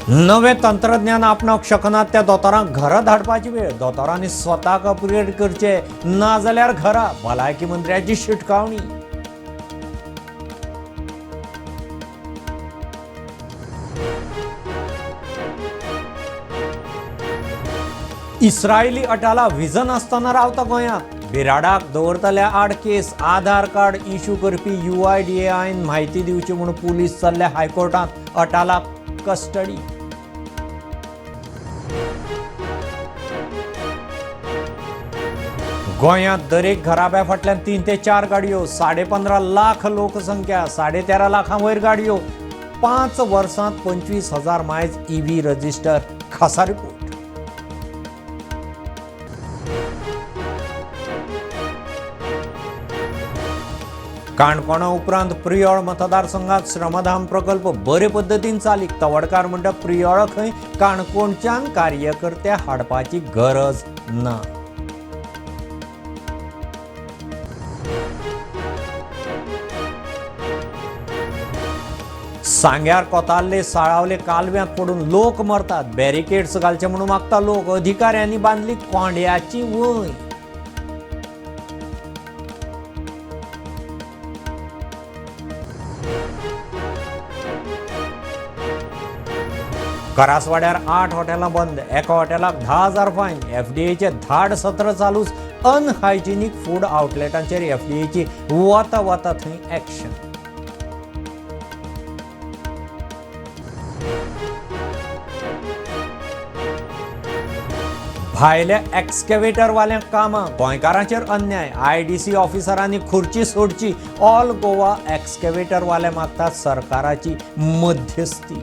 नवें तंत्रज्ञान आपणावंक शकनात त्या दोतोरांक घरा धाडपाची वेळ. दोतोरांनी स्वताक अपग्रेड करचे, ना जाल्यार घरा. भलायकी मंत्र्याची शिटकावणी. इस्रायली अटाला विजन आसतना रावता गोंयांत. बिराडाक दवरतल्या आड केस. आधार कार्ड इश्यू करपी UIDAIन म्हायती दिवची म्हूण पुलीस चल्ले हायकोर्टांत. अटालाक कस्टडी. गोंयांत दरेक घराब्या फाटल्यान 3 ते 4 गाडयो. 15.5 लाख लोकसंख्या, 13.5 लाखां वयर गाडयो. 5 वर्सांत 25,000 मायज EV register. खासा रिपोर्ट. काणकोणा उपरांत प्रियोळ मतदारसंघात श्रमधाम प्रकल्प बरे पद्दतीन चालीक. तवडकार म्हणटा प्रियोळ खंय काणकोणच्यान कार्यकर्ते हाडपाची गरज ना. सांग्यार कोताल्ले साळावले कालव्यांत पडून लोक मरतात. बॅरिकेड्स घालचे म्हणून मागता लोक. अधिकाऱ्यांनी बांदली कोंड्याची वंय. करासवाड्यार 8 हॉटेलां बंद. एका हॉटेलाक 10,000 फायन. FDAचे धाड सत्र चालूच. अनहायजिनीक फूड आउटलेटांचेर FDAची वता वता थंय ॲक्शन. भायल्या एक्सकॅवेटरवाल्यांक कामां, गोंयकारांचेर अन्याय. IDC ऑफिसरांनी खुर्ची सोडची. ऑल गोवा एक्सकॅवेटरवाले मागतात सरकाराची मध्यस्थी.